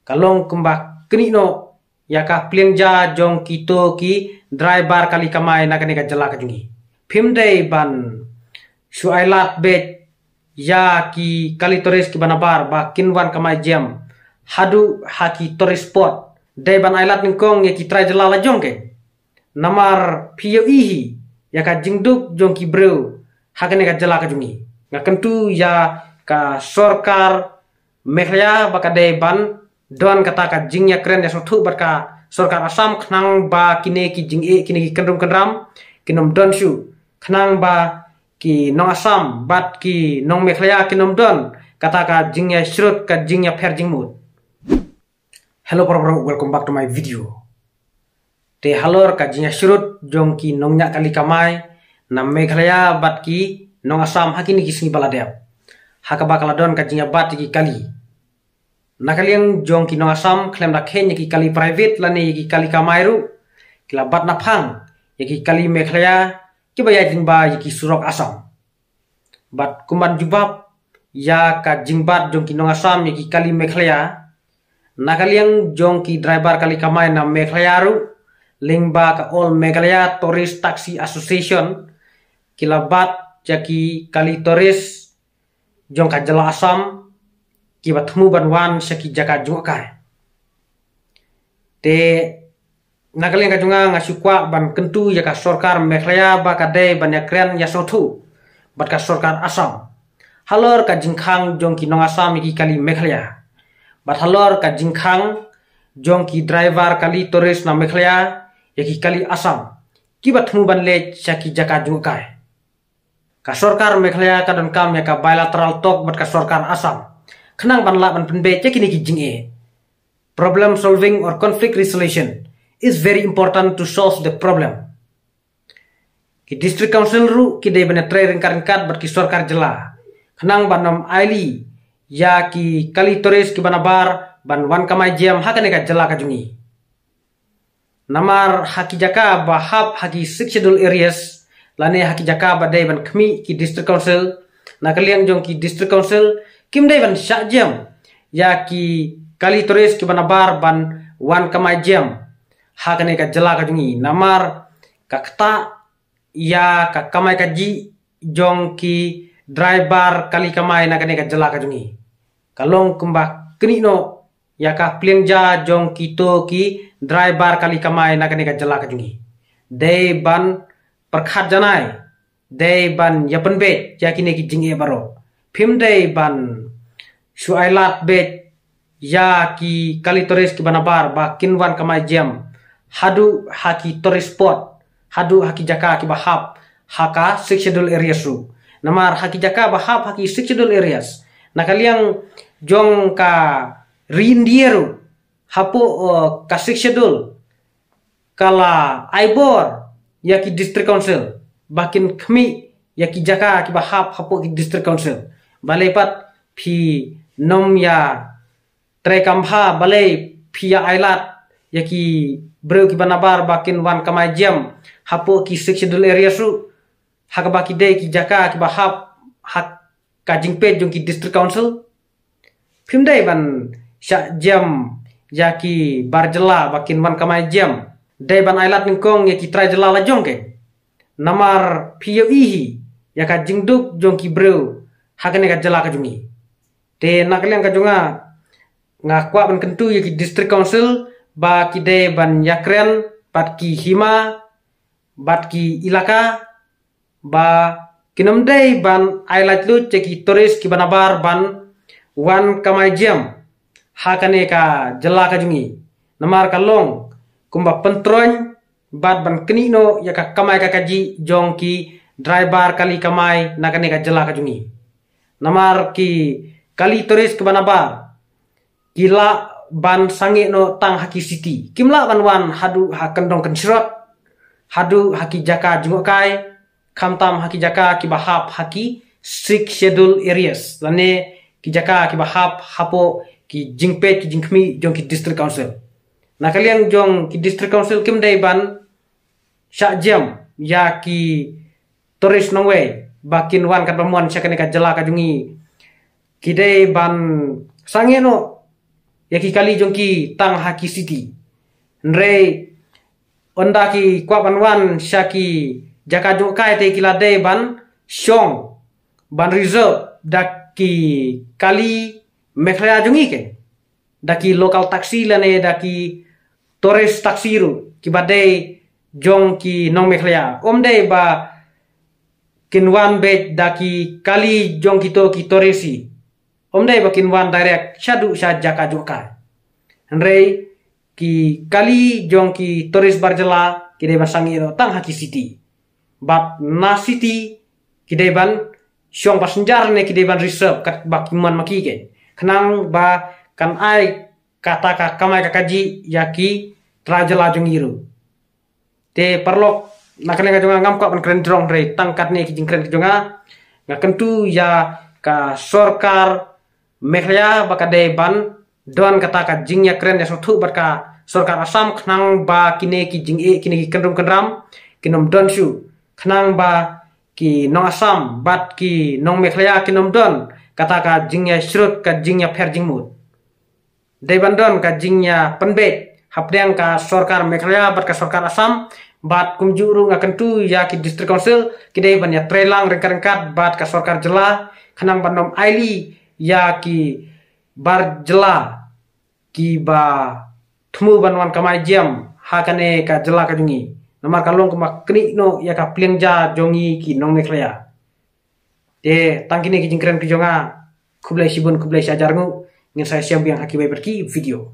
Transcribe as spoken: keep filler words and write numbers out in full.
Ka long kumba knieh noh ïa ka pliang ja jong kito ki driver kali kamai na kane ka jylla ka jong ngi. Phim dei ban shu ailad beit ïa ki kali tourist kiba nabar ba kin wan kamai jam haduh ha ki tourist spot. Dei ban ailad nyngkong ïa ki trai jylla la jong ki. Namar phi ïohi hi ïa ka jingduk jong ki briew ha kane ka jylla ka jong ngi. Nga kyntu ïa ka sorkar Meghalaya ba ka dei ban don kata ka jingïakren ïasngewthuh bad ka sorkar Assam khnang ba kine ki jingeh, kine ki kynrum kynram kin ym don shuh, khnang ba ki nong Assam bad ki nong Meghalaya kin ym don kata ka jingïashrut, ka jingïapher jingmut. Hello para briew, welcome back to my video. Te halor ka jingïashrut jong ki nongñiah kali kamai na Meghalaya bad ki nong Assam ha kine ki sngi ba la dep, ha kaba ka la don ka jingïabat ïa ki kali. Na ka liang jong ki nong Assam, khlem da kheiñ ïa ki kali private lane ïa ki kali kamai ruh, ki la bat naphang ïa ki kali Meghalaya kiba ïaid lyngba ïa ki surok Assam. Bad kumban jubab ïa ka jingbat jong ki nong Assam ïa ki kali Meghalaya, na ka liang jong ki driver kali kamai na Meghalaya ruh, lyngba ka All Meghalaya Tourist Taxi Association, ki la bat ïa ki kali tourist jong ka jylla Assam kiba thmu ban wan sha ki jaka jngohkai. Te na ka liang ka jong nga, nga shu kwah ban kyntu ïa ka sorkar Meghalaya ba ka dei ban ïakren ïasngewthuh bad ka sorkar Assam halor ka jingkhang jong ki nong Assam ïa ki kali Meghalaya, bad halor ka jingkhang jong ki driver kali tourist na Meghalaya ïa ki kali Assam kiba thmu ban leit sha ki jaka jngohkai. Ka sorkar Meghalaya ka donkam ïa ka bilateral talk bad ka sorkar Assam khnang ban lah ban pynbeit ïa kine ki jingeh. Problem solving or conflict resolution is very important to solve the problem. Ki District Council ruh ki dei ban ïatrei ryngkat ryngkat bad ki sorkar jylla khnang ban ym ailad ïa ki kali tourist kiba nabar ban wan kamai jam ha kane ka jylla ka jong ngi. Namar ha ki jaka ba hap ha ki Sixth Schedule areas lane ha ki jaka ba dei ban khmih ki District Council, na ka liang jong ki District Council kim dei ban shah jam ïa ki kali tourist kiba nabar ban wan kamai jam ha kane ka jylla ka jong ngi. Namar ka ktah ïa ka kamai kajih jong ki driver kali kamai na kane ka jylla ka jong ngi. Ka long kumba knieh noh ïa ka pliang ja jong kito ki driver kali kamai na kane ka jylla ka jong ngi. Dei ban pyrkhat janai, dei ban ïapynbeit ïa kine ki jingeh baroh. Phim dei ban shu ailad beit ïa ki kali tourist kiba nabar ba kin wan kamai jam haduh ha ki tourist spot, haduh ha ki jaka kiba hap ha ka Sixth Schedule areas ruh. Namar ha ki jaka ba hap ha ki Sixth Schedule areas, na ka liang jong ka ri India ruh, hapoh, uh, ka Sixth Schedule ka la ai bor ïa ki District Council ba kin khmih ïa ki jaka kiba hap hapoh ki District Council. Balei pat phin ym ïa trei kam bha, balei phi ïa ailad ïa ki briew kiba nabar ba kin wan kamai jam hapoh ki Sixth Schedule areas ruh, ha kaba ki dei ki jaka kiba hap ha ka jingpeit jong ki District Council? Phim dei ban shah jam ïa ki bar jylla ba kin wan kamai jam. Dei ban ailad nyngkong ïa ki trai jylla la jong ki. Namar phi ïohi hi ïa ka jingduk jong ki briew ha kane ka jylla ka jong ngi. Te na ka liang ka jong nga, nga kwah ban kyntu ïa ki District Council ba ki dei ban ïakren bad ki hima bad ki ilaka ba kin ym dei ban ai laitluid ïa ki tourist kiba nabar ban wan kamai jam ha kane ka jylla ka jong ngi. Namar ka long kumba pyntroiñ bad ban knieh noh ïa ka kamai ka kajih jong ki driver kali kamai na kane ka jylla ka jong ngi. Namar ki kali tourist kiba nabar ki lah ban sangeh noh tang ha ki city. Kim lah ban wan haduh ha kyndong kynshrot, haduh ha ki jaka jngohkai, khamtam ha ki jaka kiba hap ha ki Sixth Schedule areas lane ki jaka kiba hap hapoh ki jingpeit ki jingkhmih jong ki District Council. Na ka liang jong ki District Council kim dei ban shah jam ïa ki tourist nongwei ba kin wan katba mon sha kane ka jylla ka jong ngi. Ki dei ban sangeh noh ïa ki kali jong ki tang ha ki city. Hynrei ynda ki kwah ban wan sha ki jaka jngohkai te ki la dei ban shong ban reserve da ki kali Meghalaya jong ngi, keiñ da ki local taxi lane da ki tourist taxi ruh kiba dei jong ki nong Meghalaya. Ym dei ba kin wan beit da ki kali jong kito ki tourist hi. Ym dei ba kin wan direct shaduh sha jaka jngohkai. Hynrei ki kali jong ki tourist bar jylla ki dei ban sangeh noh tang ha ki city. Bad na city ki dei ban shong passenger ne ki dei ban reserve katba ki mon ma ki, keiñ khnang ba kan ai kata ka kamai ka kajih ïa ki trai jylla jong ngi ruh. Te paralok, na ka liang ka jong nga ngam kwah ban kren jrong, hynrei tang katne ki jingkren ki jong nga. Nga kyntu ïa ka sorkar Meghalaya ba ka dei ban don kata ka jingïakren ïasngewthuh bad ka sorkar Assam khnang ba kine ki jingeh, kine ki kynrum kynram kin ym don shuh, khnang ba ki nong Assam bad ki nong Meghalaya kin ym don kata ka jingïashrut, ka jingïapher jingmut. Dei ban don ka jingïapynbeit hapdeng ka sorkar Meghalaya bad ka sorkar Assam. Bad kumjuh ruh nga kyntu ïa ki District Council ki dei ban ïatreilang ryngkat ryngkat bad ka sorkar jylla khnang ban ym aili ïa ki bar jylla kiba thmu ban wan kamai jam ha kane ka jylla ka jong ngi. Namar ka long kumba knieh noh ïa ka pliang ja jong ngi ki nong Meghalaya. Te tang kine ki jingkren ki jong nga. Khublei shibun, khublei shihajar nguh. Ngin sa ïashem biang ha kiwei pat ki video.